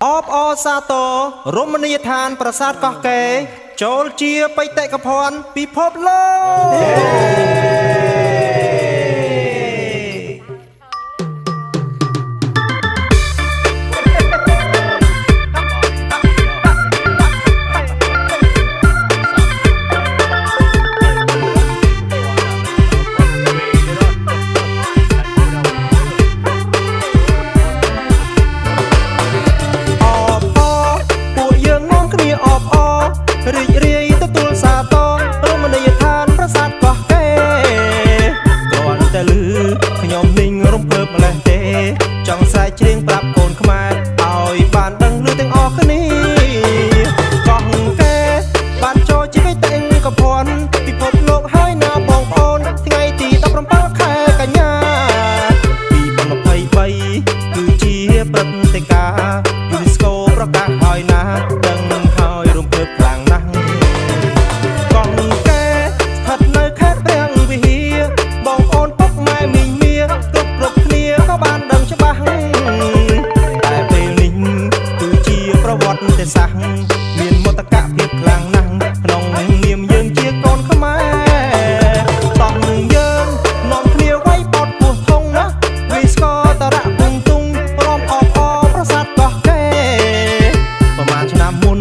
អបអរសាទររមណីយដ្ឋានប្រាសាទកោះកេរចូលជាបេតិកភណ្ឌពិភពលោក អបអរពួកយើងនាំគ្នាអបអររីករាយទទួលសាទររមណីយដ្ឋានប្រាសាទកោះកេរគ្រាន់តែលឺខ្ញុំនឹងរំភើបម្លេះទេ ចង់ស្រែកច្រៀងប្រាប់កូនខ្មែរឲ្យបានដឹងឮទាំងអស់គ្នាកោះកេរបានចូលជាបេតិកភណ្ឌពិភពលោកហើយណាបងប្អូនថ្ងៃទី17ខែកញ្ញា 2023គឺជាព្រឹត្តិការណ៍ UNESCO ប្រកាសហើយណាដឹងហើយរំភើបខ្លាំងណាស់កោះកេរស្ថិតនៅខេត្តព្រះវិហារបងប្អូនពុកម៉ែមីងមាគ្រប់គ្រប់គ្នាក៏បានដឹងច្បាស់តែពេលនេះគឺជាប្រវត្តិសាស្ត្រមានមោទកភាពខ្លាំងណាស់ក្នុងនាមយើងជាកូនខ្មែរតោះយើងនាំគ្នាវាយបោតពោះធំណាវាស្កតរៈពុងទុងព្រមអបអរប្រាសាទកោះកេរប្រហែលឆ្នាំមុន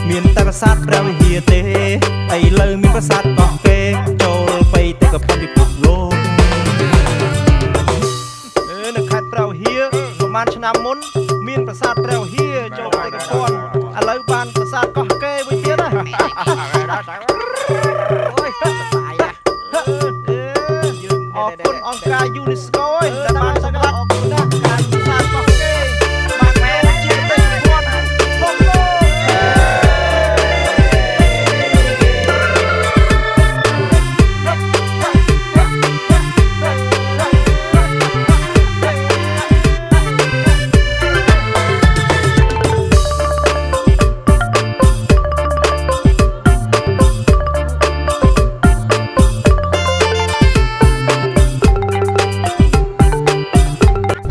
មានតែប្រាសាទព្រះវិហារទេឥឡូវមានប្រាសាទកោះកេរចូលបេតិកភណ្ឌពិភពលោកអេនៅខេត្តព្រះវិហារប្រហែលឆ្នាំមុន មានប្រាសាទព្រះវិហារចូលបេតិកភណ្ឌឥឡូវបានប្រាសាទកោះកេរវិញទៀតណាអូយអរគុណអង្គការ UNESCO ឯងដែលបានសម្រេចណាការប្រាសាទកោះកេរបានចូលជាបេតិកភណ្ឌពិភពលោក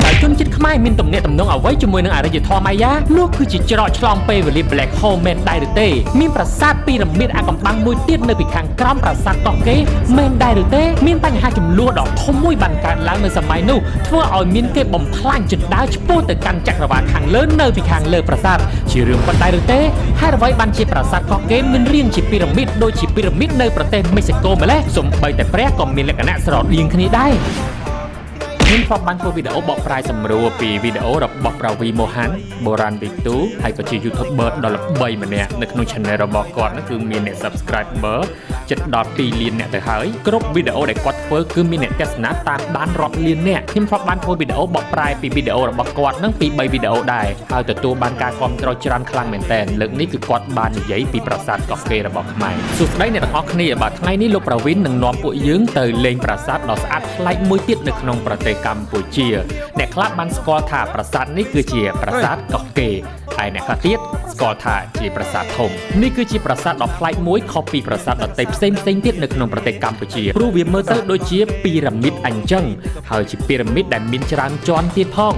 តើជនជាតិខ្មែរមានទំនាក់ទំនងអ្វីជាមួយនឹងអរិយធម៌ម៉ាយ៉ានោះគឺជាច្រកឆ្លងពេលវេលា Black Hole មែនដែរឬទេមានប្រាសាទពីរ៉ាមីតអាកំបាំងមួយទៀតនៅពីខាងក្រោមប្រាសាទកោះកេរមែនដែរឬទេមានបញ្ហាចំនួនដ៏ធំមួយបានកើតឡើងនៅសម័យនោះធ្វើឲ្យមានគេបំផ្លាញជណ្ដើរឆ្ពោះទៅកាន់ចក្រវាឡខាងលើនៅពីខាងលើប្រាសាទជារឿងពិតដែរឬទេហេតុអ្វីបានជាប្រាសាទកោះកេរមានរាងជាពីរ៉ាមីតដូចជាពីរ៉ាមីតនៅប្រទេសមិចស៊ិកូម្លេះសូម្បីតែព្រះក៏មានលក្ខណៈស្រដៀងគ្នាដែរ ខ្ញុំធ្លាប់បានធ្វើវីដេអូបកប្រែសម្រួលពីវីដេអូរបស់ប្រាវីម៉ូហានបូរ៉ាន់វីទូហើយក៏ជា YouTuber ដ៏ល្បីម្នាក់នៅក្នុង Channel របស់គាត់នោះគឺមានអ្នក Subscriber ជិតដល់2លានអ្នកទៅហើយគ្រប់វីដេអូដែលគាត់ធ្វើគឺមានអ្នកទស្សនាតាមដានរាប់លានអ្នកខ្ញុំធ្លាប់បានធ្វើវីដេអូបកប្រែពីវីដេអូរបស់គាត់នឹងពី3វីដេអូដែរហើយទទួលបានការគាំទ្រច្រើនខ្លាំងមែនទែនលើកនេះគឺគាត់បាននិយាយពីប្រាសាទកោះកេររបស់ខ្មែរសួស្តីអ្នកទាំងអស់គ្នាបាទថ្ងៃនេះលោកប្រាវីននឹងនាំពួកយើងទៅលេងប្រាសាទដ៏ស្អាតប្លែកមួយទៀតនៅក្នុងប្រទេសកម្ពុជាអ្នកខ្លះបានស្គាល់ថាប្រាសាទនេះគឺជាប្រាសាទកោះកេរហើយអ្នកខ្លះទៀតស្គាល់ថាជាប្រាសាទធំនេះគឺជាប្រាសាទដ៏ប្លែកមួយខុសពីប្រាសាទដទៃផ្សេងផ្សេងទៀតនៅក្នុងប្រទេសកម្ពុជាព្រោះវាមើលទៅដូចជាពីរ៉ាមីតអញ្ចឹងហើយជាពីរ៉ាមីតដែលមានច្រើនជាន់ទៀតផង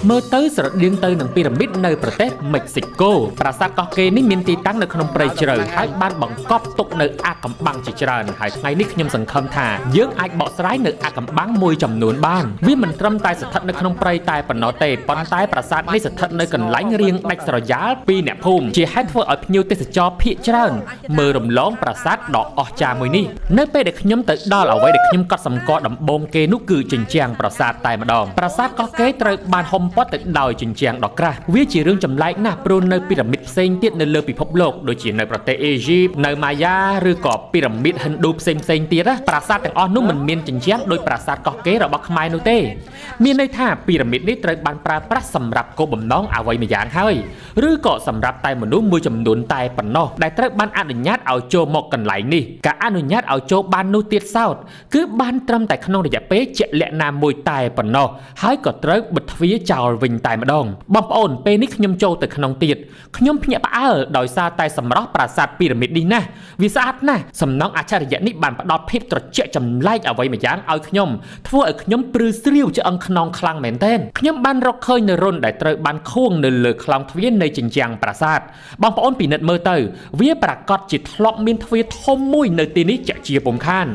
មើលទៅស្រដៀងទៅនឹងពីរ៉ាមីតនៅប្រទេសមិចស៊ិកូប្រាសាទកោះកេរនេះមានទីតាំងនៅក្នុងព្រៃជ្រៅហើយបានបង្កប់ទុកនៅអាកំបាំងជាច្រើនហើយថ្ងៃនេះខ្ញុំសង្ឃឹមថាយើងអាចបកស្រាយនៅអាកំបាំងមួយចំនួនបានវាមិនត្រឹមតែស្ថិតនៅក្នុងព្រៃតែប៉ុណ្ណោះទេប៉ុន្តែប្រាសាទនេះស្ថិតនៅកន្លែងរៀងដាច់ស្រយាលពីអ្នកភូមិជាហេតុធ្វើឲ្យភ្ញៀវទេសចរភាគច្រើនមើលរំលងប្រាសាទដ៏អស្ចារ្យមួយនេះនៅពេលដែលខ្ញុំទៅដល់អ្វីដែលខ្ញុំកត់សម្គាល់ដំបូងគេនោះគឺជញ្ជាំងប្រាសាទតែម្ដងប្រាសាទកោះកេរត្រូវបានហុំព័ទ្ធទៅដោយជញ្ជាំងដ៏ក្រាស់វាជារឿងចម្លែកណាស់ព្រោះនៅពីរ៉ាមីតផ្សេងទៀតនៅលើពិភពលោកដូចជានៅប្រទេសអេស៊ីបនៅម៉ាយ៉ាឬក៏ពីរ៉ាមីតហិណ្ឌូផ្សេងផ្សេងទៀតណាប្រាសាទទាំងអស់នោះមិនមានជញ្ជាំងដោយប្រាសាទកោះកេររបស់ខ្មែរនោះទេមានន័យថាពីរ៉ាមីតនេះត្រូវបានប្រើប្រាស់សម្រាប់គោលបំណងអ្វីម្យ៉ាងហើយឬក៏សម្រាប់តែមនុស្សមួយចំនួនតែប៉ុណ្ណោះដែលត្រូវបានអនុញ្ញាតឲ្យចូលមកកន្លែងនេះការអនុញ្ញាតឲ្យចូលបាននោះទៀតសោតគឺបានត្រឹមតែក្នុងរយៈពេលជាក់លាក់ណាមួយតែប៉ុណ្ណោះហើយក៏ត្រូវបិទទ្វារចោលវិញតែម្ដងបងប្អូនពេលនេះខ្ញុំចូលទៅក្នុងទៀតខ្ញុំភ្ញាក់ផ្អើលដោយសារតែសម្រស់ប្រាសាទពីរ៉ាមីតនេះណាស់វាស្អាតណាស់សំណង់អច្ឆរិយៈនេះបានផ្ដល់ភាពត្រជាក់ចម្លែកអ្វីម្យ៉ាងឲ្យខ្ញុំធ្វើឲ្យខ្ញុំព្រឺស្រួ ស្រាវឆ្អឹងខ្នងខ្លាំងមែនទែនខ្ញុំបានរកឃើញនៅរន្ធដែលត្រូវបានខួងនៅលើខ្លោងទ្វារនៃជញ្ជាំងប្រាសាទបងប្អូនពិនិត្យមើលទៅវាប្រាកដជាធ្លាប់មានទ្វារធំមួយនៅទីនេះជាក់ជាពុំខាន។